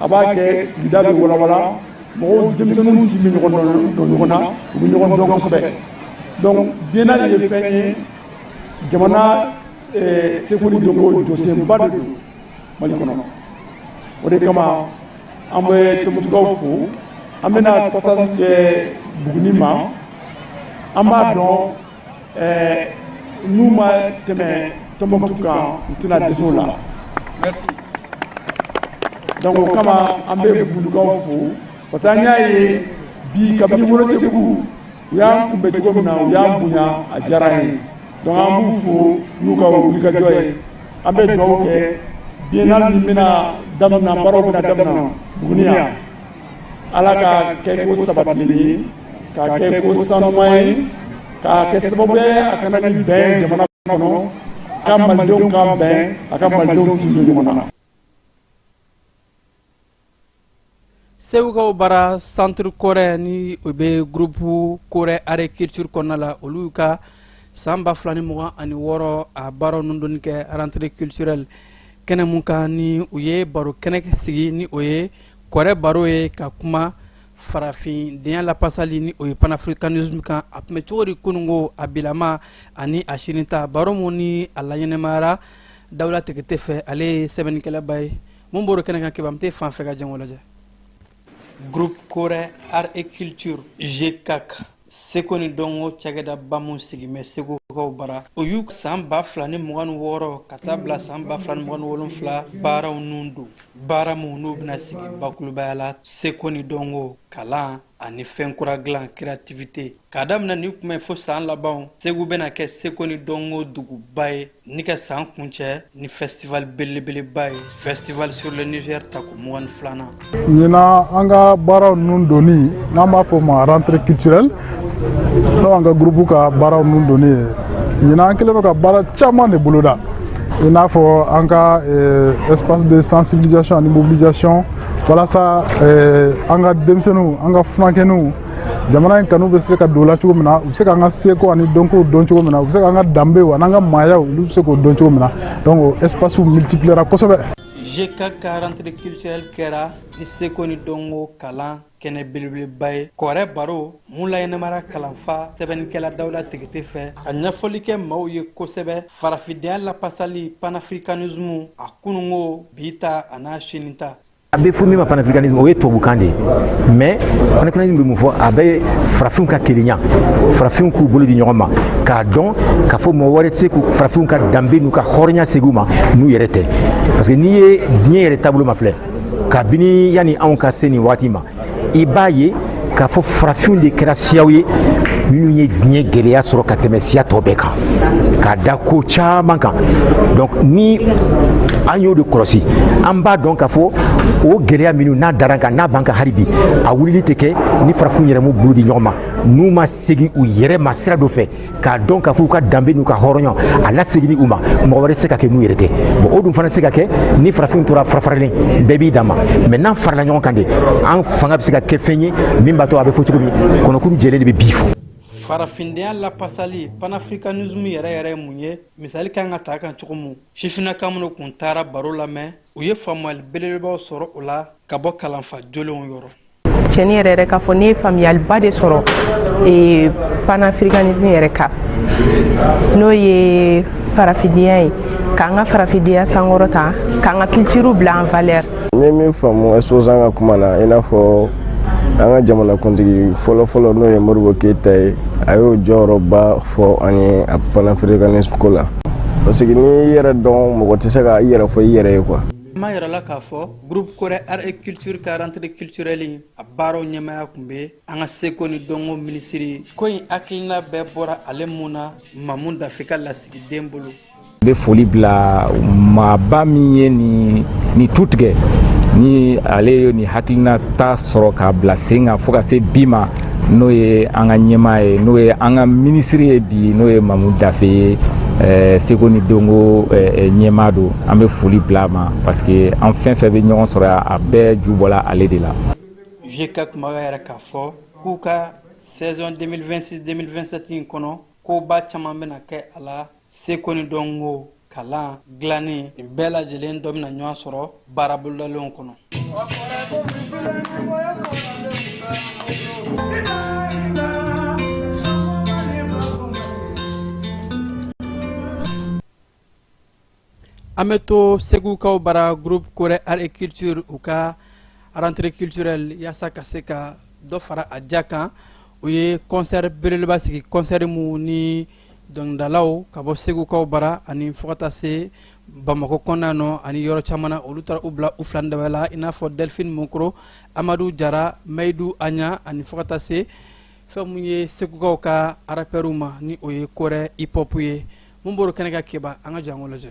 a b'a kɛ sigida bɛ walawala, mɔgɔw, denmisɛnninw ti bɛ ɲɔgɔn dɔn ɲɔgɔn na, u bɛ ɲɔgɔn dɔn kosɛbɛ. Donc biennale ye fɛn ye, jamana seko ni dɔnko jɔsenba de don Mali kɔnɔ. O de kama an bɛ Tɔnbukutukaw fo. An bɛna passage kɛ Buguni ma. An b'a dɔn n'u ma tɛmɛ Tɔnbukutu kan, u tɛna dɛsɛ o la. Merci. Donc o kama an bɛ Bugunikaw fo, parce que an y'a ye bi, kabini Welesebugu, u y'an kunbɛn cogo min na, u y'an bonya, a diyara an ye. Donc an b'u fo n'u ka wulikajɔ ye. An bɛ dugawu kɛ, biennale min bɛna daminɛ, baaraw bɛna daminɛ Buguni yan, Ala ka kɛ ko sabatilen ye, k'a kɛ ko sanuman ye, k'a kɛ sababu ye a kana ni bɛn jamana kɔnɔ, ka malidenw ka bɛn, a ka malidenw tin don ɲɔgɔn na. Segukaw bara, Centre Kɔrɛ ni o bɛ groupe Kɔrɛ Art et Culture kɔnɔna la, olu ka san 2026 a baaraw ninnu donni kɛ rentrée culturelle kɛnɛ mun kan, ni u ye baro kɛnɛ sigi, ni o ye Kɔrɛ baro ye, ka kuma farafindenya lapasali, ni o ye panafricanisme kan, a tun bɛ cogo di kununko, a bilama ani a sini ta. Baro mun ni a laɲɛnɛmayara Dawula Tegete fɛ, ale ye sɛbɛnnikɛlaba ye. Mun bɔr'o kɛnɛ kan, Kebamute fan fɛ ka jango lajɛ. Groupe Kɔrɛ Art et Culture, GCAC, seko ni dɔnko cakɛdaba mun sigin bɛ Segukaw bara, o y'u san 2026 ka taa bila san 2027 baaraw nun don. Baara mun n'u bɛna sigi bakurubaya la, seko ni dɔnko, kalan ani fɛn kura dilan, créativité. K'a daminɛ nin kuma fo san laban, Segu bɛna kɛ seko ni dɔnko duguba ye, ni ka san kuncɛ ni festival belebeleba ye, Festival sur le Niger tako 22nan. Ɲinan, an ka baaraw ninnu donni, n'an b'a fɔ o ma rentrée culturelle, n'o an ka groupe ka baaraw ninnu donni ye. Ɲinan, an kɛlen don ka baara caman de boloda, i n'a fɔ an ka espace de sensibilisation ani mobilisation, walasa an ka denmisɛnninw, an ka funankɛninw, jamana in kanu bɛ se ka don o la cogo min na, u bɛ se k'an ka seko ani dɔnkow dɔn cogo min na, u bɛ se k'an ka danbew ani an ka maayaw, olu bɛ se k'o dɔn cogo min na. Donc o espace multipliera kosɛbɛ. GCAC ka rentrée culturelle kɛra ni seko ni dɔnko kalan kɛnɛ belebeleba ye. Kɔrɛ baro mun laɲɛnamara kalanfa sɛbɛnnikɛla Dawuda Tegete fɛ, a ɲɛfɔli kɛ maaw ye kosɛbɛ farafindenya lapasali, panafricanisme, a kununko, bi ta a n'a sini ta. A bɛ fɔ min ma panafricanisme, o ye tubabukan de ye, mais panafricanisme bɛ mun fɔ? A bɛ farafinw ka kelenya, farafinw k'u bolo di ɲɔgɔn ma, k'a dɔn k'a fɔ mɔgɔ wɛrɛ tɛ se k'u farafinw ka danbe n'u ka hɔrɔnya segin u ma n'u yɛrɛ tɛ. Parce que n'i ye diɲɛ yɛrɛ taabolo ma filɛ, kabini yanni anw ka se nin waati ma, i b'a ye k'a fɔ farafinw de kɛra siyaw ye minnu ye diɲɛ gɛlɛya sɔrɔ ka tɛmɛ siya tɔ bɛɛ kan, k'a da ko caman kan. Donc ni an y'o de kɔlɔsi, an b'a dɔn k'a fɔ o gɛlɛya minnu n'a dara kan, n'a b'an kan hali bi, a wulili tɛ kɛ ni farafinw yɛrɛ m'u bolo di ɲɔgɔn ma, n'u ma segin u yɛrɛ ma sira dɔ fɛ, k'a dɔn k'a fɔ u ka danbe n'u ka hɔrɔnya a laseginni u ma, mɔgɔ wɛrɛ tɛ se ka kɛ n'u yɛrɛ tɛ. Bon, o dun fana tɛ se ka kɛ ni farafinw tora farafaralen, bɛɛ b'i dan ma. Mais n'an farala ɲɔgɔn kan de, an fanga bɛ se ka kɛ fɛn ye min b'a to a bɛ fɔ cogo min, kɔnɔkuru jɛlen de bɛ bi fɔ. Farafindenya lapasali, panafricanisme yɛrɛ yɛrɛ ye mun ye? Misali kan ka ta kan cogo mun? Sifinnaka minnu kun taara baro lamɛn, u ye faamuyali belebelebaw sɔrɔ o la ka bɔ kalanfa jolenw yɔrɔ. Cɛni yɛrɛ yɛrɛ k'a fɔ, ne ye faamuyaliba de sɔrɔ panafricanisme yɛrɛ kan, n'o ye farafindenya ye, k'an ka farafindenya sankɔrɔta, k'an ka culture bila en valeur. N ye min faamu exposant ka kuma na, i n'a fɔ an ka jamanakuntigi fɔlɔ-fɔlɔ, n'o ye Modibo Keyita ye, a y'o jɔyɔrɔba fɔ an ye a panafricanisme ko la, parce que n'i yɛrɛ dɔn, mɔgɔ tɛ se ka i yɛrɛ fɔ i yɛrɛ ye quoi. Ma yɛrɛ k'a fɔ groupe Kɔrɛ Art et Culture ka rentrée culturelle a baaraw ɲɛmaya tun bɛ an ka seko ni dɔnko minisiri. Ko in hakilina bɛɛ bɔra ale mun na, Mamu Dafe ka lasigiden bolo. N bɛ foli bila maaba min ye nin tu tigɛ, ni ale ye nin hakilina ta sɔrɔ k'a bila sen kan fo ka se bi ma, n'o ye an ka ɲɛmaa ye, n'o ye an ka minisiri ye bi, n'o ye Mamu Dafe ye, seko ni dɔnko ɲɛmaa don. An bɛ foli bila a ma, parce que an fɛn fɛn bɛ ɲɔgɔn sɔrɔ yan, a bɛɛ ju bɔla ale de la. GCAC kumakan yɛrɛ k'a fɔ k'u ka saison 2026-2027 in kɔnɔ, koba caman bɛna kɛ a la, seko ni dɔnko. Kalan, dilanni, nin bɛɛ lajɛlen dɔ bɛna ɲɔgɔn sɔrɔ baara bolodalenw kɔnɔ. An bɛ to Segukaw bara, groupe Kore Art et Culture, u ka rentrée culturelle, yaasa ka se ka dɔ fara a ja kan, u ye concert belebeleba sigi, concert mun ni dɔnkilidalaw ka bɔ Segukaw bara ani fo ka taa se Bamakɔ kɔnɔna nɔ ani yɔrɔ caman na, olu taara u bila u fila daba la, i n'a fɔ Delphine Mokoro, Amadu Jara, Mayidu Aɲa, ani fo ka taa se fɛn mun ye Segukaw ka rappeurs ma, ni o ye Kore hip hop ye. Mun bɔr'o kɛnɛ kan keba, an ka jango lajɛ.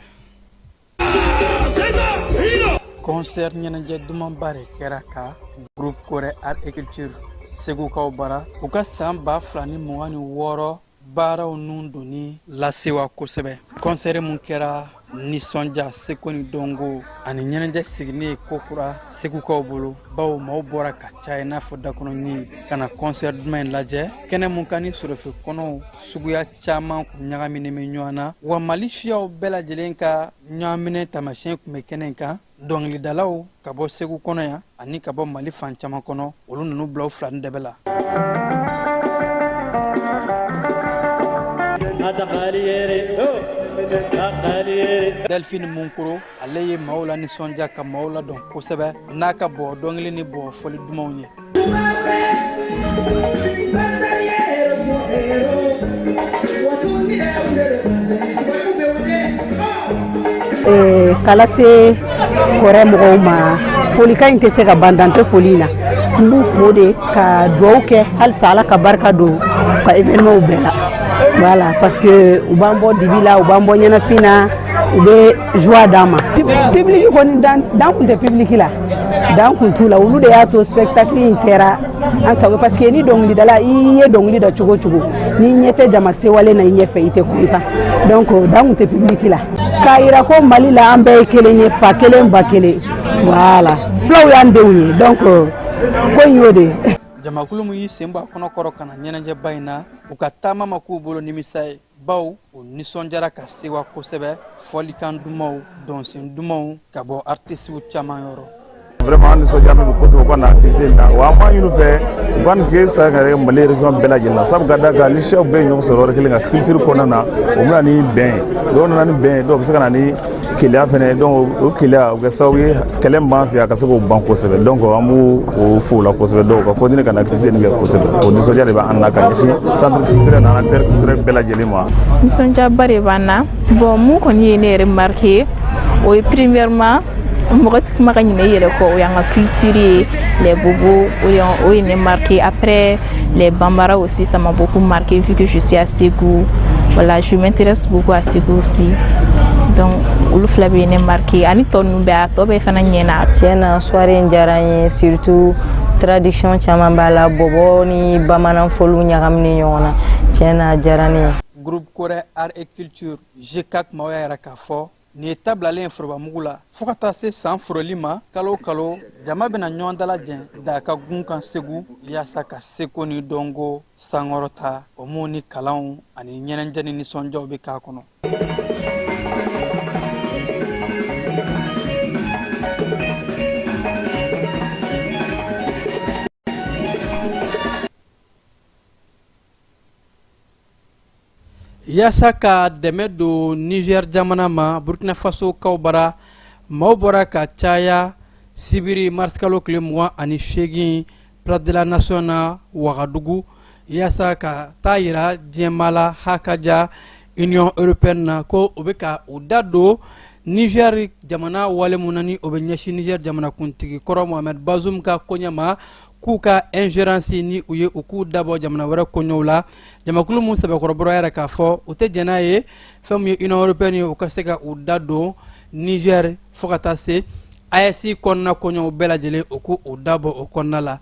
Concert ɲɛnajɛ dumanba de kɛra ka groupe Kore Art et Culture Segukaw bara, u ka san 2026 baaraw nun donni lasewa kosɛbɛ. Concert mun kɛra nisɔndiya, seko ni dɔnko ani ɲɛnajɛ sigilen ye kokura Segukaw bolo, bawo maaw bɔra ka caya i n'a fɔ dakɔnɔɲin ka na concert duman in lajɛ. Kɛnɛ mun kan ni sorofe kɔnɔw suguya caman kun ɲagaminen bɛ ɲɔgɔn na, wa Mali siyaw bɛɛ lajɛlen ka ɲɔgɔnminɛ taamasiyɛn kun bɛ kɛnɛ in kan. Dɔnkilidalaw ka bɔ Segu kɔnɔ yan ani ka bɔ Mali fan caman kɔnɔ, olu nunu bila u fila ni dɛbɛ la. Delphine Munkoro, ale ye maaw la nisɔndiya ka maaw ladɔn kosɛbɛ n'a ka bɔ dɔnkili ni bɔ fɔli dumanw ye. K'a lase Kɔrɛ mɔgɔw ma, folikan in tɛ se ka ban, dan tɛ foli in na. N b'u fo de ka dugawu kɛ halisa, Ala ka barika don u ka événement bɛɛ la. Voilà, parce que u b'an bɔ dibi la, u b'an bɔ ɲɛnafin na, u bɛ joie d'an ma. Public kɔni, dan kun tɛ public la, dan kun t'u la. Olu de y'a to spectacle in kɛra an sago, parce que ni dɔnkilidala i ye dɔnkili da cogo o cogo, n'i ɲɛ tɛ jama sewalen na i ɲɛfɛ, i tɛ content. Donc dan kun tɛ public la. K'a yira ko Mali la, an bɛɛ ye kelen ye, fa kelen, ba kelen. Voilà, fulaw y'an denw ye, donc ko in y'o de ye. Jamakulu min y'i sen bɔ a kɔnɔ kɔrɔ ka na ɲɛnajɛba in na, u ka taama ma k'u bolo nimisa ye, baw u nisɔndiyara ka sewa kosɛbɛ, fɔlikan dumanw, dɔnsen dumanw ka bɔ artisiw caman yɔrɔ. Vraiment, an nisɔndiya bɛ kosɛbɛ u ka na activité in na. Wa an b'a ɲini u fɛ, u ka nin kɛ sa ka kɛ Mali région bɛɛ lajɛlen na, sabu ka d'a kan ni siyaw bɛɛ ye ɲɔgɔn sɔrɔ yɔrɔ kelen ka culture kɔnɔna na, o bɛna ni bɛn ye. Dɔw nana ni bɛn ye, dɔw bɛ se ka na ni keleya fɛnɛ. Donc o keleya, o kɛ sababu ye kɛlɛ min b'an fɛ yan, ka se k'o ban kosɛbɛ. Donc an b'u o fo o la kosɛbɛ. Donc u ka continuer ka na activité nin kɛ kosɛbɛ. O nisɔndiya de b'an na ka ɲɛsin centre culturel n'an acteur culturel bɛɛ lajɛlen ma. Nisɔndiyaba de b'an na. Bon, mun kɔni ye ne yɛrɛ marqué, o ye premièrement, mɔgɔ ti kuma ka ɲinɛ i yɛrɛ kɔ, o y'an ka culture ye, les bobos, o ye ne marqué. Après, les bambara aussi, ça m'a beaucoup marqué vu que je suis à Ségou. Voilà, je m'intéresse beaucoup à Ségou aussi, donc olu fila bɛ ne marqué, ani tɔ ninnu bɛɛ, a tɔ bɛɛ fana ɲɛna. Tiɲɛ na, soirée in diyara n ye, surtout tradition caman b'a la, bɔbɔ ni bamanan fɔliw ɲagaminen ɲɔgɔn na. Tiɲɛ na, a diyara ne ye. Groupe Kore Art et Culture GCAC maaw y'a yira k'a fɔ nin ye tabilalen ye forobamugu la fo ka taa se san foroli ma. Kalo o kalo, jama bɛna ɲɔgɔn dalajɛ da ka gun kan Segu, yaasa ka seko ni dɔnko sankɔrɔta, o mun ni kalanw ani ɲɛnajɛ ni nisɔndiyaw bɛ k'a kɔnɔ. Yaasa ka dɛmɛ don Niger jamana ma, Burkina Faso kaw bara maaw bɔra ka caya sibiri marisikalo tile 28, Place de la Nation na Wagadugu, yaasa ka taa yira diɲɛmaa la hakaja Union européenne na ko u bɛ ka u da don Niger jamana wale mun na, ni o bɛ ɲɛsin Niger jamanakuntigi kɔrɔ Mohamed Bazoum ka koɲɛ ma, k'u ka ingérence ni u ye, u k'u dabɔ jamana wɛrɛ koɲɛw la. Jamakulu mun sɛbɛkɔrɔ bɔra yɛrɛ k'a fɔ u tɛ jɛn n'a ye, fɛn min ye Union européenne ye, u ka se ka u da don Niger fo ka taa se AES kɔnɔna koɲɛw bɛɛ lajɛlen, u k'u u dabɔ o kɔnɔna la.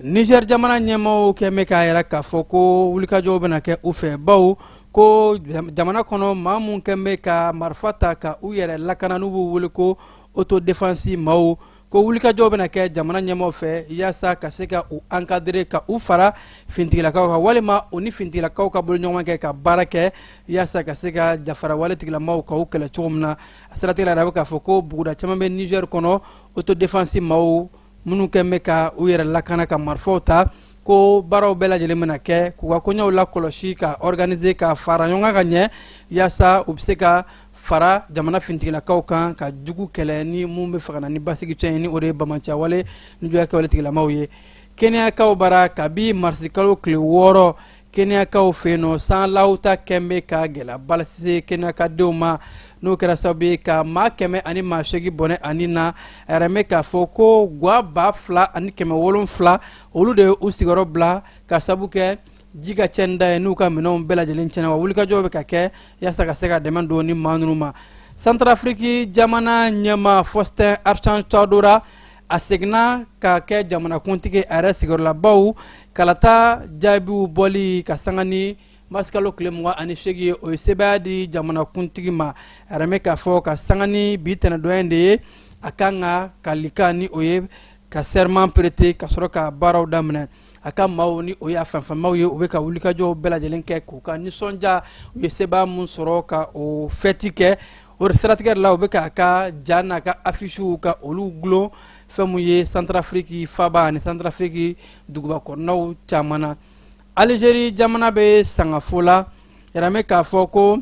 Niger jamana ɲɛmaaw kɛ bɛ k'a yɛrɛ k'a fɔ ko wulikajɔw bɛna kɛ u fɛ, bawo ko jamana kɔnɔ maa mun kɛn bɛ ka marifa ta ka u yɛrɛ lakana, n'u b'u wele ko autodéfense maaw. Ko wulikajɔw bɛna kɛ jamana ɲɛmaaw fɛ yaasa ka se ka u encadrer, ka u fara finitigilakaw kan, walima u ni finitigilakaw ka boloɲɔgɔn kɛ ka baara kɛ yaasa ka se ka jafara wale tigilamaw ka u kɛlɛ cogo min na. A siratigɛ la, a bɛ k'a fɔ ko buguda caman bɛ Niger kɔnɔ, autodéfense maaw minnu kɛn bɛ ka u yɛrɛ lakana ka marifaw ta, ko baaraw bɛɛ lajɛlen bɛna kɛ k'u ka koɲɛw lakɔlɔsi, ka organiser, ka fara ɲɔgɔn kan ka ɲɛ, yaasa u bɛ se ka fara jamana finitigilakaw kan ka jugu kɛlɛ ni mun bɛ fɛ ka na ni basigi tiɲɛ ye, ni o de ye bamanciya wale ni juguya kɛwale tigilamaw ye. Kɛnɛyakaw bara, kabi marisikalo tile 6, kɛnɛyakaw fɛ yen nɔ, san lawuta kɛn bɛ ka gɛlɛyaba lase kɛnɛyakadenw ma, n'o kɛra sababu ye ka maa 108 bɔnɛ ani na. A yɛrɛ bɛ k'a fɔ ko gwa 2700, olu de ye u sigiyɔrɔ bila ka sabu kɛ ji ka cɛnni da ye, n'u ka minɛnw bɛɛ lajɛlen tiɲɛna. Wa wulikajɔw bɛ ka kɛ yaasa ka se ka dɛmɛ don ni maa ninnu ma. Santarafiriki jamana ɲɛmaa Faustin Archange Touadéra, a seginna ka kɛ jamanakuntigi a yɛrɛ sigiyɔrɔ la, baw kalata jaabiw bɔli ka sanga ni marisikalo tile 28 ye, o ye sebaaya di jamanakuntigi ma. A yɛrɛ bɛ k'a fɔ ka sanga ni bi tɛnɛdon in de ye, a kan ka kalikan, ni o ye ka serment prêter, ka sɔrɔ ka baaraw daminɛ. A ka maaw, ni o y'a fanfɛnmaw ye, u bɛ ka wulikajɔw bɛɛ lajɛlen kɛ k'u ka nisɔndiya, u ye sebaaya mun sɔrɔ, ka o fɛti kɛ. O siratigɛ la, u bɛ k'a ka ja n'a ka affiches ka olu gulon fɛn mun ye Santarafiriki faba ani Santarafiriki duguba kɔnɔnaw caman na. Alizeri jamana bɛ sangafo la, yɛrɛ bɛ k'a fɔ ko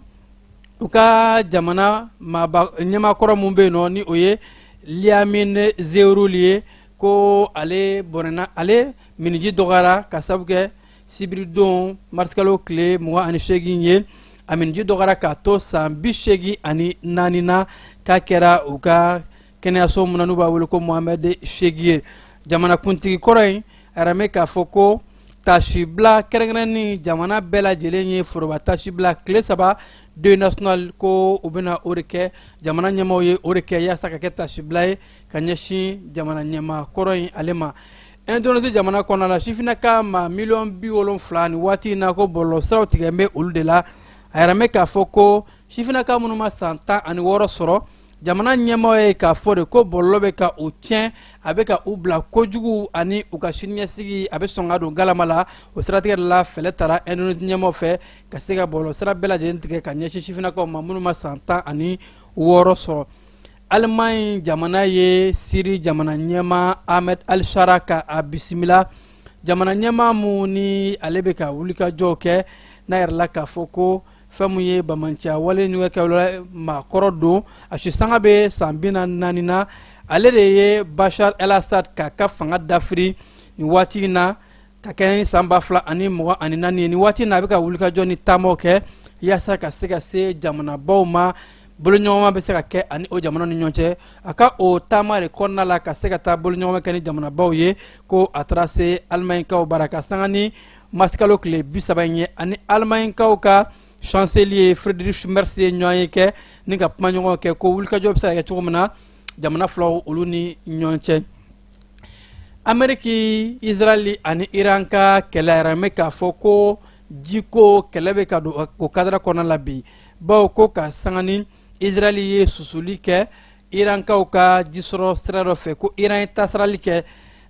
u ka jamana maaba ɲɛmaakɔrɔ mun bɛ yen nɔ, ni o ye Liamine Zeroual ye, ko ale bɔnɛna, ale miniji dɔgɔyara ka sabu kɛ sibiridon marisikalo tile 28 ye. A miniji dɔgɔyara k'a to san 84 na, k'a kɛra u ka kɛnɛyaso mun na n'u b'a wele ko Mohamed Seegin ye. Jamanakuntigi kɔrɔ in, a yɛrɛ bɛ k'a fɔ ko tasibila kɛrɛnkɛrɛnni jamana bɛɛ lajɛlen ye, foroba tasibila tile 3, deuil national, ko u bɛna o de kɛ, jamana ɲɛmaaw ye o de kɛ yaasa ka kɛ tasibila ye ka ɲɛsin jamana ɲɛmaa kɔrɔ in ale ma. Indonésie jamana kɔnɔna la, sifinnaka maa miliyɔn 70 ni waati in na, ko bɔlɔlɔsiraw tigɛ bɛ olu de la. A yɛrɛ bɛ k'a fɔ ko sifinnaka minnu ma san 16 sɔrɔ, jamana ɲɛmaaw ye k'a fɔ de ko bɔlɔlɔ bɛ ka u tiɲɛ, a bɛ ka u bila kojugu ani u ka siniɲɛsigi a bɛ sɔn ka don galama la. O siratigɛ de la, fɛɛrɛ tara Indonésie ɲɛmaaw fɛ ka se ka bɔlɔlɔsira bɛɛ lajɛlen tigɛ ka ɲɛsin sifinnakaw ma minnu ma san 16 sɔrɔ. Allemagne jamana ye Siri jamana ɲɛmaa Ahmed Al-Shara ka a bisimila, jamana ɲɛmaa mun ni ale bɛ ka wulikajɔw kɛ, n'a yɛrɛ la k'a fɔ ko fɛn mun ye bamanciya wale ɲɔgɔn maakɔrɔ don, a si sanga bɛ san 44 na. Ale de ye Bashar el-Assad k'a ka fanga dafiri nin waati in na, ka kɛ san 2024 ye. Nin waati in na, a bɛ ka wulikajɔ ni taamaw kɛ yaasa ka se ka se jamanabaw ma, boloɲɔgɔnma bɛ se ka kɛ ani o jamana ni ɲɔgɔn cɛ. A ka o taama de kɔnɔna la, ka se ka taa boloɲɔgɔnma kɛ ni jamanabaw ye, ko a taara se Alimaɲikaw bara ka sanga ni marisikalo tile 30 in ye, ani Alimaɲikaw ka chancelier Friedrich Merz ye ɲɔgɔn ye kɛ ni ka kumaɲɔgɔn kɛ, ko wulikajɔ bɛ se ka kɛ cogo min na jamana filaw olu ni ɲɔgɔn cɛ. Ameriki, Israɛl ani Iran ka kɛlɛ, yɛrɛ bɛ k'a fɔ ko jiko kɛlɛ bɛ ka don o cadre kɔnɔna la bi, bawo ko ka sanga ni Israɛl ye susuli kɛ Irankaw ka jisɔrɔ sira dɔ fɛ, ko Iran ye tasarali kɛ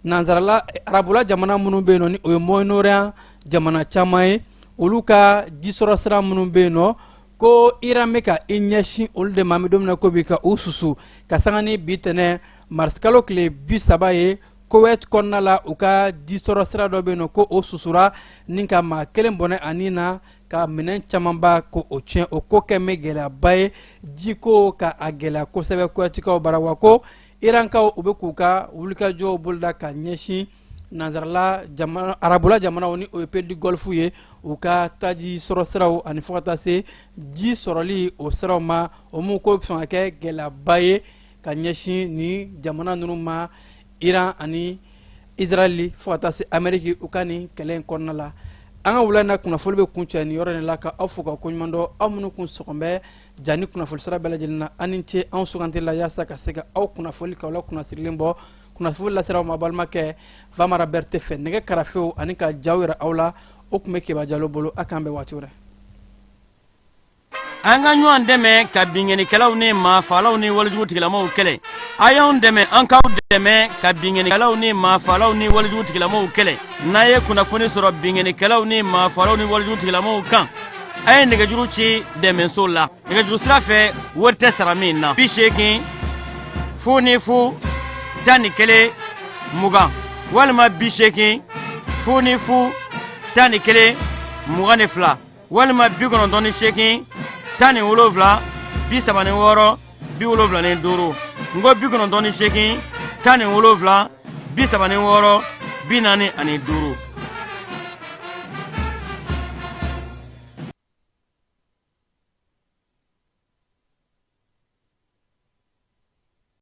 nansarala arabula jamana minnu bɛ yen nɔ, ni o ye Moyen-Orient jamana caman ye, olu ka jisɔrɔ sira minnu bɛ yen nɔ, ko Iran bɛ ka i ɲɛsin olu de ma an bɛ don min na ko bi, ka u susu. Ka sanga ni bi tɛnɛ marisikalo tile 30 ye, Koweït kɔnɔna la, u ka jisɔrɔ sira dɔ bɛ yen nɔ, ko o susura ni ka maa kelen bɔnɛ ani na ka minɛn camanba ko o tiɲɛ. O ko kɛ bɛ gɛlɛyaba ye jiko ka a gɛlɛya kosɛbɛ Koweïtikaw bara. Wa ko Irankaw, u bɛ k'u ka wulikajɔw boloda ka ɲɛsin nansarala jamana, arabula jamanaw, ni o ye pays du Golfe ye, u ka taji sɔrɔ siraw ani fo ka taa se ji sɔrɔli o siraw ma. O mun ko bɛ sɔn ka kɛ gɛlɛyaba ye ka ɲɛsin ni jamana ninnu ma, Iran ani Israël fo ka taa se Amérique, u ka nin kɛlɛ in kɔnɔna la. An ka wula in na kunnafoni bɛ kuncɛ nin yɔrɔ in la, ka aw fo ka koɲuman dɔn, aw minnu kun sɔgɔn bɛ ja ni kunnafoni sira bɛɛ lajɛlen na. An ni ce anw sugantili la yaasa ka se ka aw kunnafoni, k'aw la kunnasirilen bɔ. Kunnafoni lasera aw ma balimakɛ Famara Berete fɛ. Nɛgɛ karafew ani ka jaw yira aw la, o tun bɛ Keba Jalo bolo. A k'an bɛn waati wɛrɛ. An ka ɲɔgɔn dɛmɛ ka binkannikɛlaw ni maafalaw ni walejugu tigilamaw kɛlɛ. A y'anw dɛmɛ, an k'aw dɛmɛ ka binkannikɛlaw ni maafalaw ni walejugu tigilamaw kɛlɛ. N'a ye kunnafoni sɔrɔ binkannikɛlaw ni maafalaw ni walejugu tigilamaw kan, a ye nɛgɛjuru ci dɛmɛso la nɛgɛjuru sira fɛ, wari tɛ sara min na: 80 00 11 20 walima 80 00 11 22 walima 98 17 36 75. N ko 98 17 36 45.